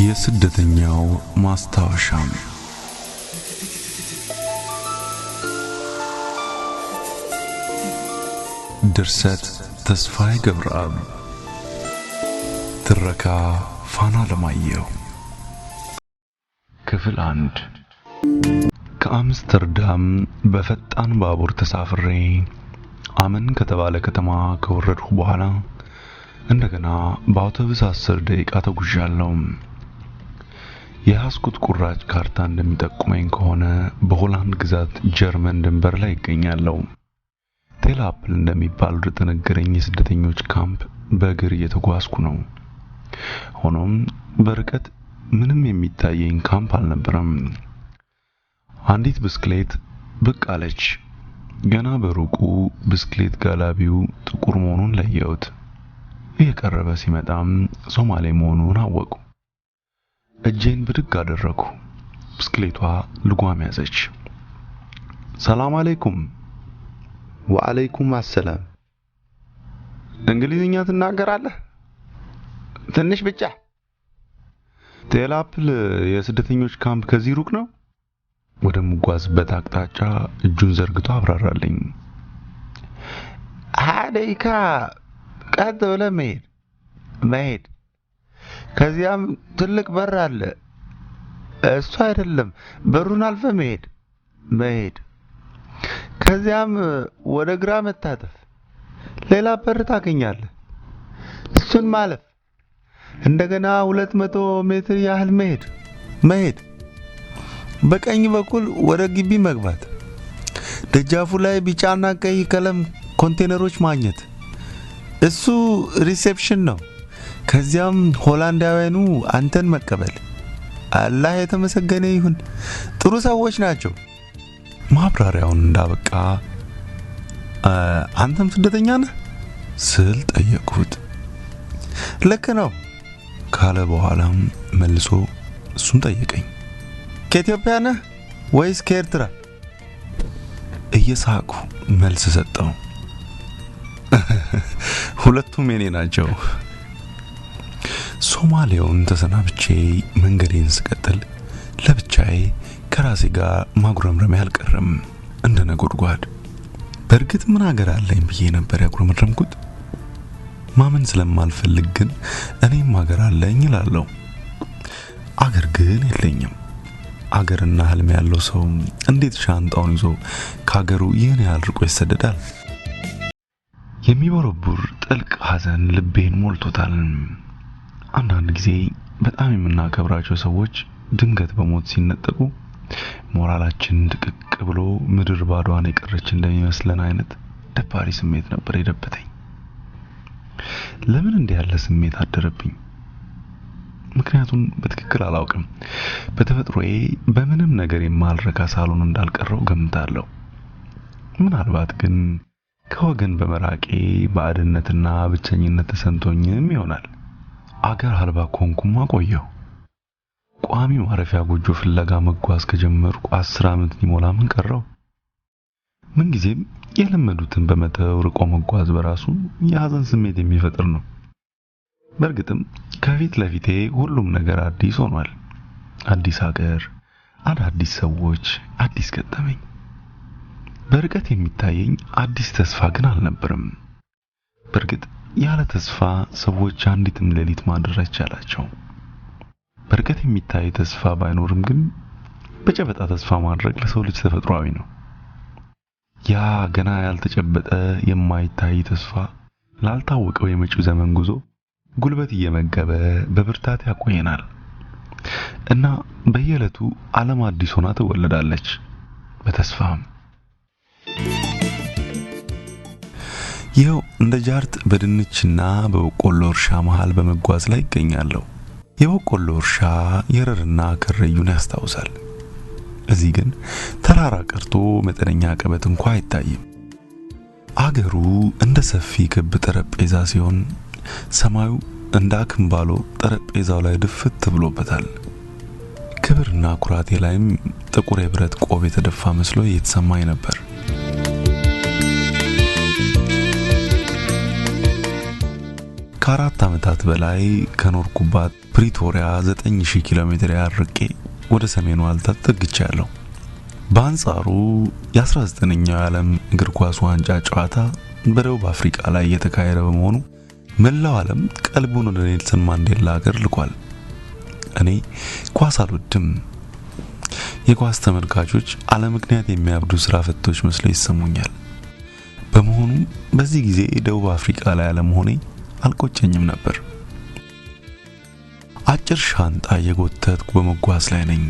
የስደተኛው ማስታወሻም። ድርሰት ተስፋዬ ገብረአብ፣ ትረካ ፋና አለማየሁ። ክፍል 1። ከአምስተርዳም በፈጣን ባቡር ተሳፍሬ አመን ከተባለ ከተማ ከወረድኩ በኋላ እንደገና በአውቶቡስ 10 ደቂቃ ተጉዣለሁ። የያዝኩት ቁራጭ ካርታ እንደሚጠቁመኝ ከሆነ በሆላንድ ግዛት ጀርመን ድንበር ላይ ይገኛለሁ። ቴል አፕል እንደሚባል ወደ ተነገረኝ የስደተኞች ካምፕ በእግር እየተጓዝኩ ነው። ሆኖም በርቀት ምንም የሚታየኝ ካምፕ አልነበረም። አንዲት ብስክሌት ብቅ አለች። ገና በሩቁ ብስክሌት ጋላቢው ጥቁር መሆኑን ለየሁት። እየቀረበ ሲመጣም ሶማሌ መሆኑን አወቁ። እጄን ብድግ አደረኩ። ብስክሌቷ ልጓም ያዘች። ሰላም አለይኩም። ወአለይኩም አሰላም። እንግሊዝኛ ትናገራለህ? ትንሽ ብቻ። ቴል አፕል የስደተኞች ካምፕ ከዚህ ሩቅ ነው? ወደምጓዝበት አቅጣጫ እጁን ዘርግቶ አብራራልኝ። 20 ደቂቃ ቀጥ ብለህ መሄድ መሄድ፣ ከዚያም ትልቅ በር አለ። እሱ አይደለም፣ በሩን አልፈህ መሄድ መሄድ፣ ከዚያም ወደ ግራ መታጠፍ፣ ሌላ በር ታገኛለህ። እሱን ማለፍ፣ እንደገና 200 ሜትር ያህል መሄድ መሄድ፣ በቀኝ በኩል ወደ ግቢ መግባት፣ ደጃፉ ላይ ቢጫና ቀይ ቀለም ኮንቴነሮች ማግኘት፣ እሱ reception ነው። ከዚያም ሆላንዳውያኑ አንተን መቀበል። አላህ የተመሰገነ ይሁን፣ ጥሩ ሰዎች ናቸው። ማብራሪያውን እንዳበቃ አንተም ስደተኛ ነህ ስል ጠየቅኩት። ልክ ነው ካለ በኋላም መልሶ እሱም ጠየቀኝ። ከኢትዮጵያ ነህ ወይስ ከኤርትራ? እየሳቅሁ መልስ ሰጠው። ሁለቱም የኔ ናቸው። ሶማሌውን ተሰናብቼ መንገዴን ስቀጥል ለብቻዬ ከራሴ ጋር ማጉረምረሜ አልቀረም እንደ ነጎድጓድ። በእርግጥ ምን ሀገር አለኝ ብዬ ነበር ያጉረመረምኩት። ማመን ስለማልፈልግ ግን እኔም ሀገር አለኝ እላለሁ። አገር ግን የለኝም። አገርና ህልም ያለው ሰው እንዴት ሻንጣውን ይዞ ከሀገሩ ይህን ያህል ርቆ ይሰደዳል? የሚቦረቡር ጥልቅ ሐዘን ልቤን ሞልቶታል። አንዳንድ ጊዜ በጣም የምናከብራቸው ሰዎች ድንገት በሞት ሲነጠቁ ሞራላችን ድቅቅ ብሎ ምድር ባዷን የቀረች እንደሚመስለን አይነት ደባሪ ስሜት ነበር የደበተኝ። ለምን እንዲህ ያለ ስሜት አደረብኝ? ምክንያቱን በትክክል አላውቅም። በተፈጥሮዬ በምንም ነገር የማልረካ ሳልሆን እንዳልቀረው ገምታለሁ። ምናልባት ግን ከወገን በመራቄ ባዕድነትና ብቸኝነት ተሰምቶኝም ይሆናል። አገር አልባ ኮንኩማ ቆየሁ። ቋሚ ማረፊያ ጎጆ ፍለጋ መጓዝ ከጀመርኩ 10 ዓመት ሊሞላ ምን ቀረው? ምንጊዜም የለመዱትን በመተው ርቆ መጓዝ በራሱ የሐዘን ስሜት የሚፈጥር ነው። በእርግጥም ከፊት ለፊቴ ሁሉም ነገር አዲስ ሆኗል። አዲስ ሀገር፣ አዳዲስ ሰዎች፣ አዲስ ገጠመኝ። በርቀት የሚታየኝ አዲስ ተስፋ ግን አልነበረም። በእርግጥ ያለ ተስፋ ሰዎች አንዲትም ሌሊት ማደር አይቻላቸው። በርቀት የሚታይ ተስፋ ባይኖርም ግን በጨበጣ ተስፋ ማድረግ ለሰው ልጅ ተፈጥሯዊ ነው። ያ ገና ያልተጨበጠ የማይታይ ተስፋ ላልታወቀው የመጪው ዘመን ጉዞ ጉልበት እየመገበ በብርታት ያቆየናል እና በየዕለቱ ዓለም አዲስ ሆና ትወለዳለች በተስፋም። ይኸው እንደ ጃርት በድንችና በበቆሎ እርሻ መሃል በመጓዝ ላይ ይገኛለሁ። የበቆሎ እርሻ የረርና ከረዩን ያስታውሳል። እዚህ ግን ተራራ ቀርቶ መጠነኛ ቀበት እንኳ አይታይም። አገሩ እንደ ሰፊ ክብ ጠረጴዛ ሲሆን ሰማዩ እንደ አክምባሎ ጠረጴዛው ላይ ድፍት ብሎበታል። ክብርና ኩራቴ ላይም ጥቁር የብረት ቆብ የተደፋ መስሎ እየተሰማኝ ነበር። ከ4 ዓመታት በላይ ከኖርኩባት ፕሪቶሪያ 9000 ኪሎ ሜትር ያህል ርቄ ወደ ሰሜኑ ዋልታ ተጠግቻለሁ። በአንጻሩ የ19ኛው የዓለም እግር ኳስ ዋንጫ ጨዋታ በደቡብ አፍሪካ ላይ እየተካሄደ በመሆኑ መላው ዓለም ቀልቡን ወደ ኔልሰን ማንዴላ ሀገር ልኳል። እኔ ኳስ አልወድም። የኳስ ተመልካቾች አለ ምክንያት የሚያብዱ ስራ ፈቶች መስለው ይሰሙኛል። በመሆኑ በዚህ ጊዜ ደቡብ አፍሪካ ላይ አለመሆኔ አልቆጨኝም ነበር። አጭር ሻንጣ እየጎተትኩ በመጓዝ ላይ ነኝ።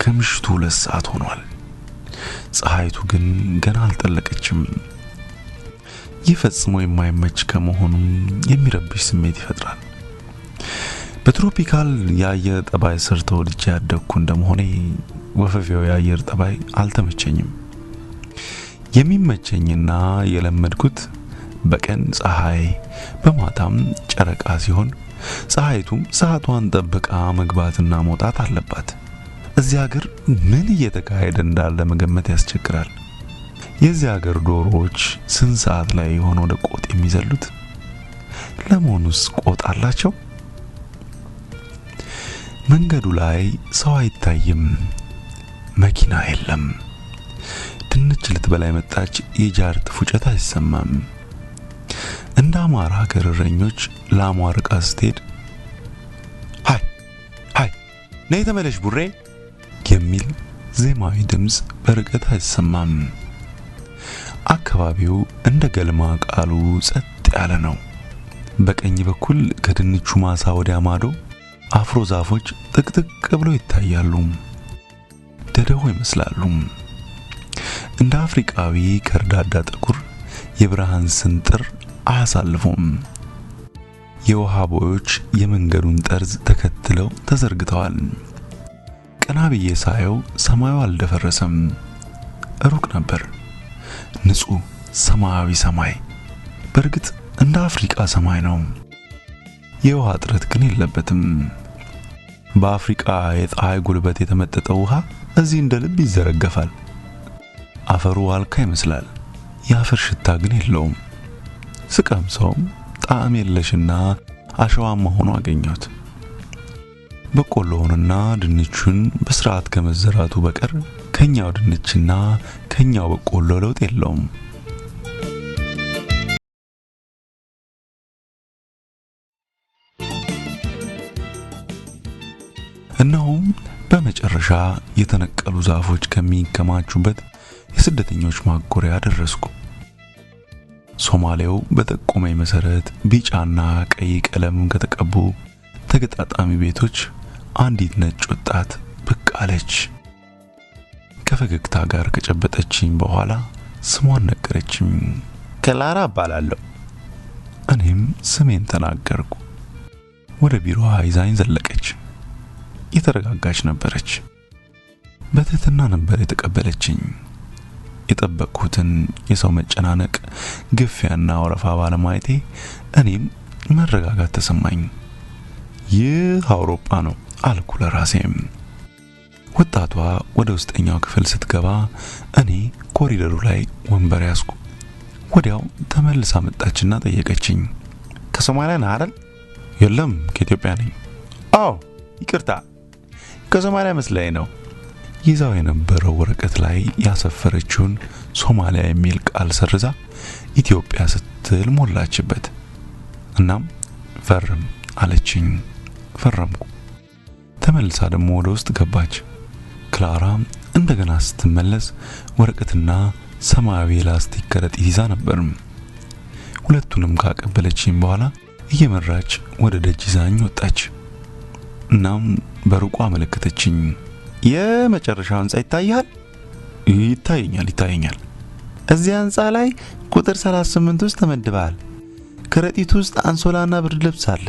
ከምሽቱ 2 ሰዓት ሆኗል። ፀሐይቱ ግን ገና አልጠለቀችም። ይህ ፈጽሞ የማይመች ከመሆኑም የሚረብሽ ስሜት ይፈጥራል። በትሮፒካል የአየር ጠባይ ስር ተወልጄ ያደግኩ እንደመሆኔ ወፈፌው የአየር ጠባይ አልተመቸኝም። የሚመቸኝና የለመድኩት በቀን ፀሐይ በማታም ጨረቃ ሲሆን ፀሐይቱም ሰዓቷን ጠብቃ መግባትና መውጣት አለባት። እዚህ ሀገር ምን እየተካሄደ እንዳለ መገመት ያስቸግራል። የዚህ ሀገር ዶሮዎች ስንት ሰዓት ላይ የሆነ ወደ ቆጥ የሚዘሉት? ለመሆኑስ ቆጥ አላቸው? መንገዱ ላይ ሰው አይታይም፣ መኪና የለም። ድንች ልትበላ የመጣች የጃርት ፉጨት አይሰማም። እንደ አማራ ሀገር እረኞች ላሟ ርቃ ስትሄድ ሃይ ሃይ ነይ ተመለሽ ቡሬ የሚል ዜማዊ ድምፅ በርቀት አይሰማም። አካባቢው እንደ ገልማ ቃሉ ጸጥ ያለ ነው። በቀኝ በኩል ከድንቹ ማሳ ወዲያ ማዶ አፍሮ ዛፎች ጥቅጥቅ ብለው ይታያሉ። ደደሆ ይመስላሉ። እንደ አፍሪካዊ ከርዳዳ ጥቁር የብርሃን ስንጥር አያሳልፉም። የውሃ ቦዮች የመንገዱን ጠርዝ ተከትለው ተዘርግተዋል። ቀና ብዬ ሳየው ሰማዩ አልደፈረሰም፣ ሩቅ ነበር። ንጹህ ሰማያዊ ሰማይ፣ በእርግጥ እንደ አፍሪካ ሰማይ ነው። የውሃ እጥረት ግን የለበትም። በአፍሪካ የፀሐይ ጉልበት የተመጠጠው ውሃ እዚህ እንደ ልብ ይዘረገፋል። አፈሩ ዋልካ ይመስላል፣ የአፈር ሽታ ግን የለውም። ስቀምሰውም ጣዕም የለሽና አሸዋማ ሆኖ አገኘሁት። በቆሎውንና ድንቹን በስርዓት ከመዘራቱ በቀር ከኛው ድንችና ከኛው በቆሎ ለውጥ የለውም። እነሆም በመጨረሻ የተነቀሉ ዛፎች ከሚከማቹበት የስደተኞች ማጎሪያ ደረስኩ። ሶማሌው በጠቆመኝ መሰረት ቢጫና ቀይ ቀለም ከተቀቡ ተገጣጣሚ ቤቶች አንዲት ነጭ ወጣት ብቅ አለች። ከፈገግታ ጋር ከጨበጠችኝ በኋላ ስሟን ነገረችኝ። ክላራ እባላለሁ። እኔም ስሜን ተናገርኩ። ወደ ቢሮዋ ይዛኝ ዘለቀች። የተረጋጋች ነበረች። በትህትና ነበር የተቀበለችኝ። የጠበቅኩትን የሰው መጨናነቅ፣ ግፊያና ወረፋ ባለማየቴ እኔም መረጋጋት ተሰማኝ። ይህ አውሮፓ ነው አልኩ ለራሴም። ወጣቷ ወደ ውስጠኛው ክፍል ስትገባ እኔ ኮሪደሩ ላይ ወንበር ያዝኩ። ወዲያው ተመልሳ መጣችና ጠየቀችኝ። ከሶማሊያ ነህ አይደል? የለም፣ ከኢትዮጵያ ነኝ። አዎ፣ ይቅርታ፣ ከሶማሊያ መስለኝ ነው። ይዛው የነበረው ወረቀት ላይ ያሰፈረችውን ሶማሊያ የሚል ቃል ሰርዛ ኢትዮጵያ ስትል ሞላችበት። እናም ፈርም አለችኝ። ፈረምኩ። ተመልሳ ደግሞ ወደ ውስጥ ገባች። ክላራ እንደገና ስትመለስ ወረቀትና ሰማያዊ ላስቲክ ከረጢት ይዛ ነበር። ሁለቱንም ካቀበለችኝ በኋላ እየመራች ወደ ደጅ ይዛኝ ወጣች። እናም በሩቁ አመለከተችኝ። የመጨረሻው ህንጻ ይታያል? ይታየኛል፣ ይታየኛል። እዚያ ህንጻ ላይ ቁጥር 38 ውስጥ ተመድበሃል። ከረጢቱ ውስጥ አንሶላና ብርድ ልብስ አለ።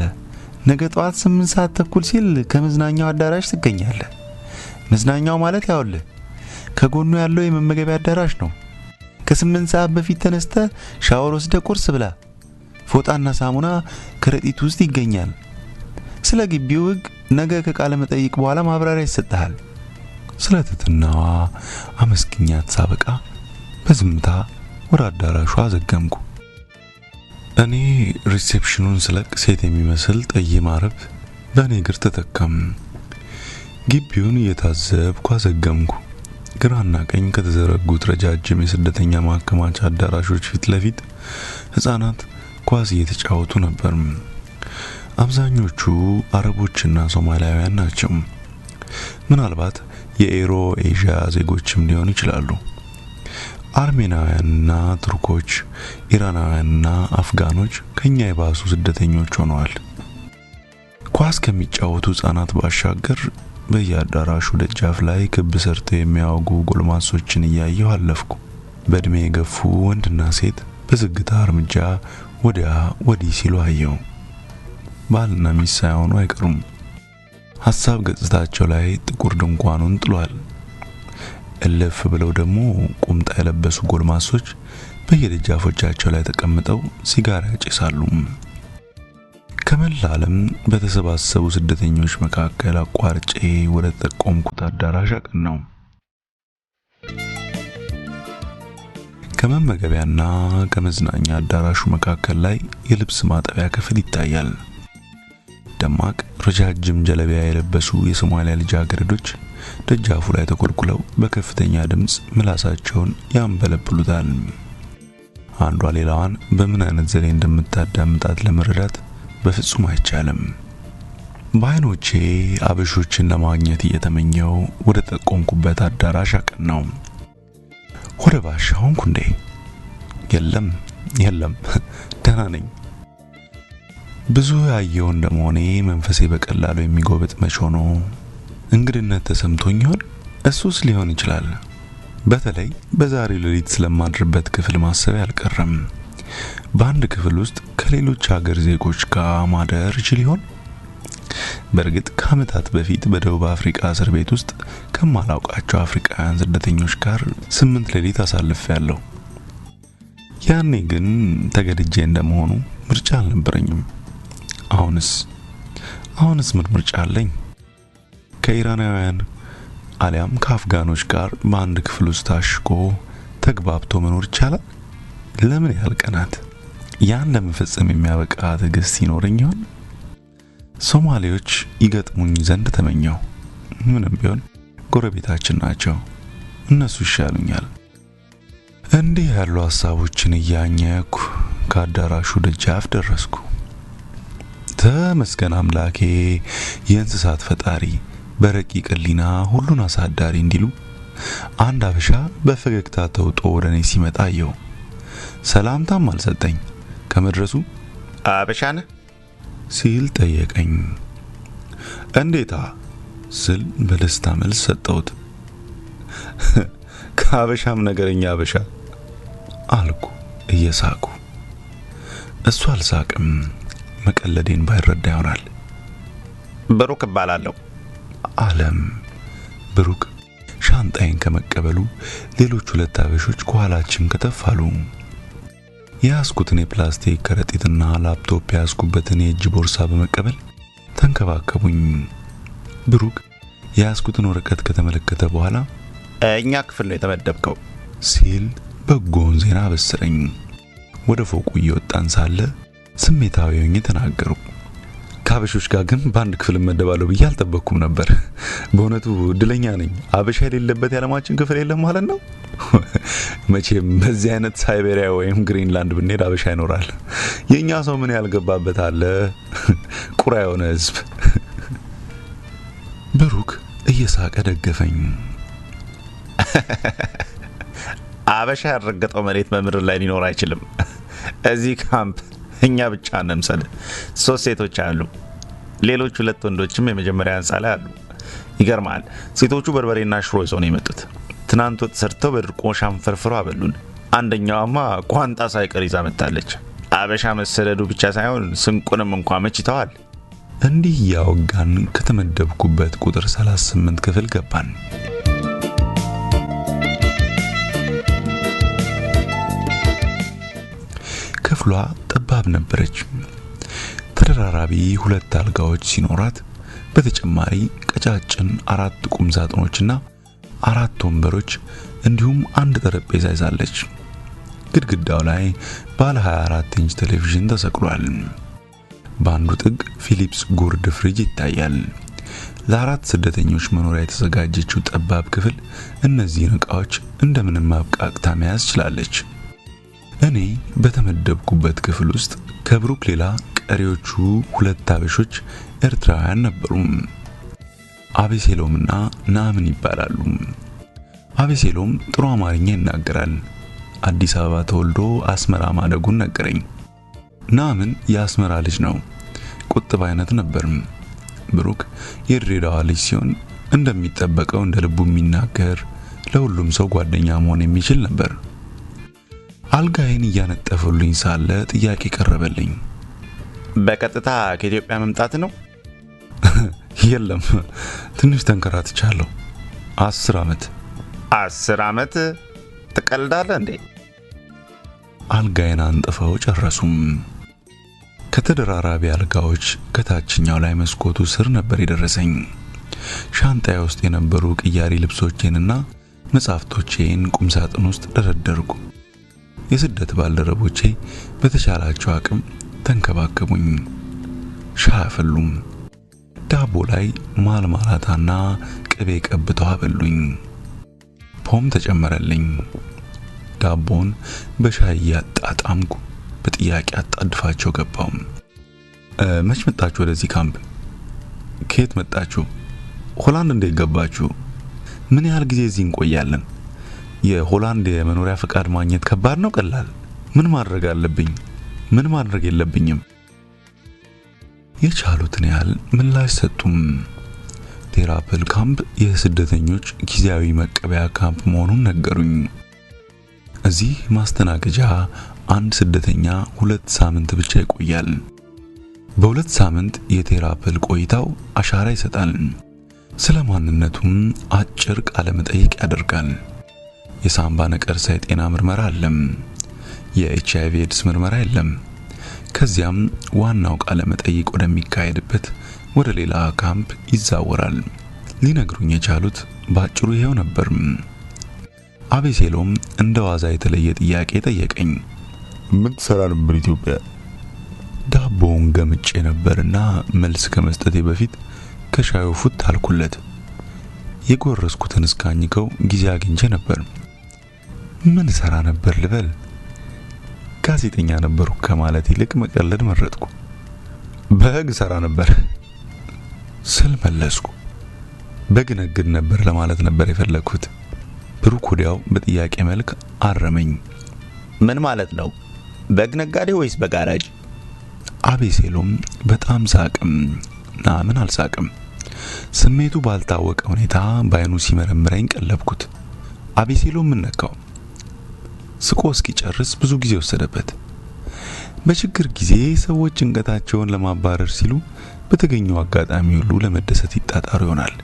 ነገ ጠዋት 8 ሰዓት ተኩል ሲል ከመዝናኛው አዳራሽ ትገኛለህ። መዝናኛው ማለት ያውልህ ከጎኑ ያለው የመመገቢያ አዳራሽ ነው። ከ8 ሰዓት በፊት ተነስተህ ሻወር ወስደህ ቁርስ ብላ። ፎጣና ሳሙና ከረጢቱ ውስጥ ይገኛል። ስለ ግቢው ህግ ነገ ከቃለ መጠይቅ በኋላ ማብራሪያ ይሰጥሃል። ስለ ትህትናዋ አመስግኛት ሳበቃ በዝምታ ወደ አዳራሹ አዘገምኩ። እኔ reception ኑን ስለቅ ሴት የሚመስል ጠይም አረብ በእኔ እግር ተተካም። ግቢውን እየታዘብኩ አዘገምኩ። ግራና ቀኝ ከተዘረጉት ረጃጅም የስደተኛ ማከማቻ አዳራሾች ፊት ለፊት ሕፃናት ኳስ እየተጫወቱ ነበር። አብዛኞቹ አረቦችና ሶማሊያውያን ናቸው። ምናልባት የኤሮ ኤዥያ ዜጎችም ሊሆኑ ይችላሉ። አርሜናውያንና ቱርኮች፣ ኢራናውያንና አፍጋኖች ከኛ የባሱ ስደተኞች ሆነዋል። ኳስ ከሚጫወቱ ሕፃናት ባሻገር በየአዳራሹ ደጃፍ ላይ ክብ ሰርተው የሚያወጉ ጎልማሶችን እያየሁ አለፍኩ። በእድሜ የገፉ ወንድና ሴት በዝግታ እርምጃ ወዲያ ወዲህ ሲሉ አየሁ። ባልና ሚስት ሳይሆኑ አይቀሩም። ሀሳብ ገጽታቸው ላይ ጥቁር ድንኳኑን ጥሏል። እልፍ ብለው ደግሞ ቁምጣ የለበሱ ጎልማሶች በየደጃፎቻቸው ላይ ተቀምጠው ሲጋራ ያጨሳሉ። ከመላ ዓለም በተሰባሰቡ ስደተኞች መካከል አቋርጬ ወደ ተጠቆምኩት አዳራሽ አቀናሁ። ከመመገቢያና ከመዝናኛ አዳራሹ መካከል ላይ የልብስ ማጠቢያ ክፍል ይታያል። ደማቅ ረጃጅም ጀለቢያ የለበሱ የሶማሊያ ልጃገረዶች ደጃፉ ላይ ተኮልኩለው በከፍተኛ ድምፅ ምላሳቸውን ያንበለብሉታል። አንዷ ሌላዋን በምን አይነት ዘዴ እንደምታዳምጣት ለመረዳት በፍጹም አይቻልም። በአይኖቼ አበሾችን ለማግኘት እየተመኘው ወደ ጠቆምኩበት አዳራሽ አቀናው። ወደ ባሻ ሆንኩ እንዴ? የለም የለም፣ ደህና ነኝ። ብዙ ያየው እንደመሆኔ መንፈሴ በቀላሉ የሚጎበጥ መች ሆኖ እንግድነት ተሰምቶኝ ይሆን? እሱስ ሊሆን ይችላል። በተለይ በዛሬው ሌሊት ስለማድርበት ክፍል ማሰብ አልቀረም። በአንድ ክፍል ውስጥ ከሌሎች ሀገር ዜጎች ጋር ማደር ይችል ይሆን? በእርግጥ ከዓመታት በፊት በደቡብ አፍሪካ እስር ቤት ውስጥ ከማላውቃቸው አፍሪካውያን ስደተኞች ጋር 8 ሌሊት አሳልፌያለሁ። ያኔ ግን ተገድጄ እንደመሆኑ ምርጫ አልነበረኝም። አሁንስ ምን ምርጫ አለኝ? ከኢራናውያን አሊያም ከአፍጋኖች ጋር በአንድ ክፍል ውስጥ ታሽጎ ተግባብቶ መኖር ይቻላል? ለምን ያህል ቀናት? ያን ለመፈጸም የሚያበቃ ትዕግስት ይኖረኝ ይሆን? ሶማሌዎች ይገጥሙኝ ዘንድ ተመኘው። ምንም ቢሆን ጎረቤታችን ናቸው፣ እነሱ ይሻሉኛል። እንዲህ ያሉ ሀሳቦችን እያኘኩ ከአዳራሹ ደጃፍ ደረስኩ። ተመስገን አምላኬ፣ የእንስሳት ፈጣሪ፣ በረቂቅ ሕሊና ሁሉን አሳዳሪ እንዲሉ አንድ አበሻ በፈገግታ ተውጦ ወደ እኔ ሲመጣ አየሁ። ሰላምታም አልሰጠኝ። ከመድረሱ አበሻ ነህ ሲል ጠየቀኝ። እንዴታ ስል በደስታ መልስ ሰጠሁት። ከአበሻም ነገረኛ አበሻ አልኩ እየሳቁ። እሱ አልሳቅም፣ መቀለዴን ባይረዳ ይሆናል። ብሩክ እባላለሁ አለም። ብሩክ ሻንጣዬን ከመቀበሉ ሌሎች ሁለት አበሾች ከኋላችን ከተፍ አሉ። የያዝኩትን የፕላስቲክ ከረጢትና ላፕቶፕ የያዝኩበትን የእጅ ቦርሳ በመቀበል ተንከባከቡኝ። ብሩክ የያዝኩትን ወረቀት ከተመለከተ በኋላ እኛ ክፍል ነው የተመደብከው ሲል በጎውን ዜና አበሰረኝ። ወደ ፎቁ እየወጣን ሳለ ስሜታዊ ሆኜ ተናገርኩ። ከአበሾች ጋር ግን በአንድ ክፍል እመደባለሁ ብዬ አልጠበቅኩም ነበር። በእውነቱ እድለኛ ነኝ። አበሻ የሌለበት የዓለማችን ክፍል የለም ማለት ነው። መቼም በዚህ አይነት ሳይቤሪያ ወይም ግሪንላንድ ብንሄድ አበሻ ይኖራል። የእኛ ሰው ምን ያልገባበት አለ? ቁራ የሆነ ሕዝብ። ብሩክ እየሳቀ ደገፈኝ። አበሻ ያልረገጠው መሬት በምድር ላይ ሊኖር አይችልም። እዚህ ካምፕ እኛ ብቻ አንምሰል። 3 ሴቶች አሉ። ሌሎች 2 ወንዶችም የመጀመሪያ ህንፃ ላይ አሉ። ይገርማል። ሴቶቹ በርበሬና ሽሮ ይዘው ነው የመጡት። ትናንት ወጥ ሰርተው በድርቆሽ አንፈርፍረው አበሉን። አንደኛዋማ ቋንጣ ሳይቀር ይዛ መጥታለች። አበሻ መሰደዱ ብቻ ሳይሆን ስንቁንም እንኳ መች ይተዋል። እንዲህ እያወጋን ከተመደብኩበት ቁጥር 38 ክፍል ገባን። ክፍሏ ጠባብ ነበረች። ተደራራቢ 2 አልጋዎች ሲኖራት በተጨማሪ ቀጫጭን 4 ቁም ሳጥኖችና 4 ወንበሮች እንዲሁም አንድ ጠረጴዛ ይዛለች። ግድግዳው ላይ ባለ 24 ኢንች ቴሌቪዥን ተሰቅሏል። በአንዱ ጥግ ፊሊፕስ ጉርድ ፍሪጅ ይታያል። ለአራት ስደተኞች መኖሪያ የተዘጋጀችው ጠባብ ክፍል እነዚህን ዕቃዎች እንደምንም አብቃቅታ መያዝ ችላለች። እኔ በተመደብኩበት ክፍል ውስጥ ከብሩክ ሌላ ቀሪዎቹ ሁለት አበሾች ኤርትራውያን ነበሩ። አቤሴሎምና ናምን ይባላሉ። አቤሴሎም ጥሩ አማርኛ ይናገራል። አዲስ አበባ ተወልዶ አስመራ ማደጉን ነገረኝ። ናምን የአስመራ ልጅ ነው። ቁጥብ አይነት ነበር። ብሩክ የድሬዳዋ ልጅ ሲሆን እንደሚጠበቀው እንደ ልቡ የሚናገር፣ ለሁሉም ሰው ጓደኛ መሆን የሚችል ነበር። አልጋዬን እያነጠፉልኝ ሳለ ጥያቄ ቀረበልኝ። በቀጥታ ከኢትዮጵያ መምጣት ነው? የለም፣ ትንሽ ተንከራትቻለሁ። 10 ዓመት። 10 ዓመት? ትቀልዳለህ እንዴ? አልጋዬን አንጥፈው ጨረሱም። ከተደራራቢ አልጋዎች ከታችኛው ላይ መስኮቱ ስር ነበር የደረሰኝ። ሻንጣዬ ውስጥ የነበሩ ቅያሪ ልብሶቼንና መጻሕፍቶቼን ቁም ሳጥን ውስጥ ደረደርኩ። የስደት ባልደረቦቼ በተቻላቸው አቅም ተንከባከቡኝ። ሻይ አፈሉም። ዳቦ ላይ ማርማላታና ቅቤ ቀብተው አበሉኝ። ፖም ተጨመረልኝ። ዳቦን በሻይ እያጣጣምኩ በጥያቄ አጣድፋቸው ገባው። መች መጣችሁ ወደዚህ ካምፕ? ከየት መጣችሁ? ሆላንድ እንዴት ገባችሁ? ምን ያህል ጊዜ እዚህ እንቆያለን? የሆላንድ የመኖሪያ ፈቃድ ማግኘት ከባድ ነው ቀላል? ምን ማድረግ አለብኝ? ምን ማድረግ የለብኝም? የቻሉትን ያህል ምላሽ ሰጡም። ቴራፕል ካምፕ የስደተኞች ጊዜያዊ መቀበያ ካምፕ መሆኑን ነገሩኝ። እዚህ ማስተናገጃ አንድ ስደተኛ 2 ሳምንት ብቻ ይቆያል። በ2 ሳምንት የቴራፕል ቆይታው አሻራ ይሰጣል። ስለ ማንነቱም አጭር ቃለ መጠይቅ ያደርጋል። የሳምባ ነቀርሳ የጤና ምርመራ አለም። የኤችአይቪ ኤድስ ምርመራ የለም። ከዚያም ዋናው ቃለ መጠይቅ ወደሚካሄድበት ወደ ሌላ ካምፕ ይዛወራል። ሊነግሩኝ የቻሉት ባጭሩ ይሄው ነበር። አቤሴሎም እንደ ዋዛ የተለየ ጥያቄ ጠየቀኝ። ምን ትሰራ ነበር ኢትዮጵያ? ዳቦውን ገምጬ ነበርና መልስ ከመስጠቴ በፊት ከሻዩ ፉት አልኩለት። የጎረስኩትን እስካኝከው ጊዜ አግኝቼ ነበር። ምን ሰራ ነበር ልበል? ጋዜጠኛ ነበርኩ ከማለት ይልቅ መቀለድ መረጥኩ። በግ ሰራ ነበር ስል መለስኩ። በግ ነግድ ነበር ለማለት ነበር የፈለግኩት። ብሩክ ወዲያው በጥያቄ መልክ አረመኝ። ምን ማለት ነው? በግ ነጋዴ ወይስ በግ አራጅ? አቤሴሎም በጣም ሳቅም። ናምን አልሳቅም። ስሜቱ ባልታወቀ ሁኔታ በአይኑ ሲመረምረኝ ቀለብኩት። አቤሴሎም ምን ነካው? ስቆ እስኪጨርስ ብዙ ጊዜ ወሰደበት። በችግር ጊዜ ሰዎች ጭንቀታቸውን ለማባረር ሲሉ በተገኘው አጋጣሚ ሁሉ ለመደሰት ይጣጣሩ ይሆናል።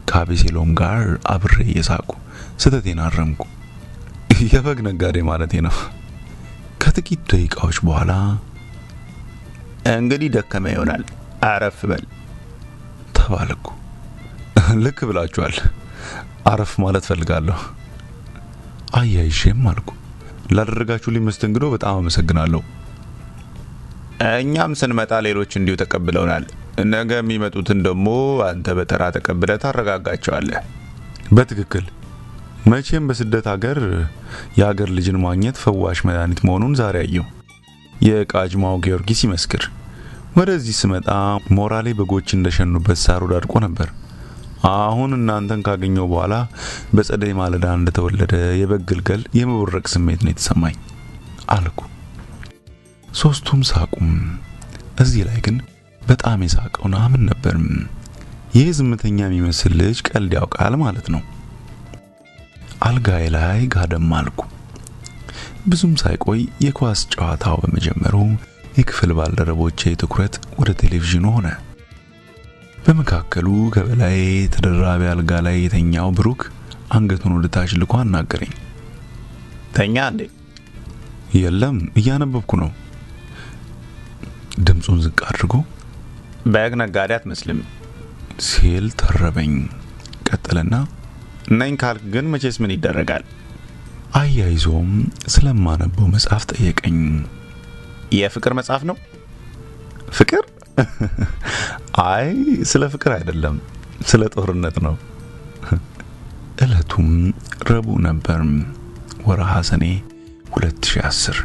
ከአቤሴሎም ጋር አብሬ እየሳቁ ስህተቴን አረምኩ። የበግ ነጋዴ ማለቴ ነው። ከጥቂት ደቂቃዎች በኋላ እንግዲህ ደከመ ይሆናል፣ አረፍ በል ተባልኩ። ልክ ብላችኋል። አረፍ ማለት ፈልጋለሁ። አያይሼም አልኩ፣ ላደረጋችሁልኝ መስተንግዶ በጣም አመሰግናለሁ። እኛም ስንመጣ ሌሎች እንዲሁ ተቀብለውናል። ነገ የሚመጡትን ደግሞ አንተ በተራ ተቀብለህ ታረጋጋቸዋለህ። በትክክል። መቼም በስደት ሀገር የሀገር ልጅን ማግኘት ፈዋሽ መድኃኒት መሆኑን ዛሬ አየሁ። የቃጅማው ጊዮርጊስ ይመስክር። ወደዚህ ስመጣ ሞራሌ በጎች እንደሸኑበት ሳር ወዳድቆ ነበር። አሁን እናንተን ካገኘው በኋላ በጸደይ ማለዳ እንደተወለደ የበግ ግልገል የመቦረቅ ስሜት ነው የተሰማኝ አልኩ። ሶስቱም ሳቁም። እዚህ ላይ ግን በጣም የሳቀው ናምን ነበር። ይህ ዝምተኛ የሚመስል ልጅ ቀልድ ያውቃል ማለት ነው። አልጋዬ ላይ ጋደም አልኩ። ብዙም ሳይቆይ የኳስ ጨዋታው በመጀመሩ የክፍል ባልደረቦቼ ትኩረት ወደ ቴሌቪዥኑ ሆነ። በመካከሉ ከበላይ ተደራቢ አልጋ ላይ የተኛው ብሩክ አንገቱን ወደ ታች ልኮ አናገረኝ። ተኛ እንዴ? የለም፣ እያነበብኩ ነው። ድምፁን ዝቅ አድርጎ በግ ነጋዴ አትመስልም ሲል ተረበኝ። ቀጠለና ነኝ ካልክ ግን መቼስ ምን ይደረጋል አያይዞም ስለማነበው መጽሐፍ ጠየቀኝ። የፍቅር መጽሐፍ ነው? ፍቅር? አይ፣ ስለ ፍቅር አይደለም፣ ስለ ጦርነት ነው። ዕለቱም ረቡዕ ነበር፣ ወርሃ ሰኔ 2010።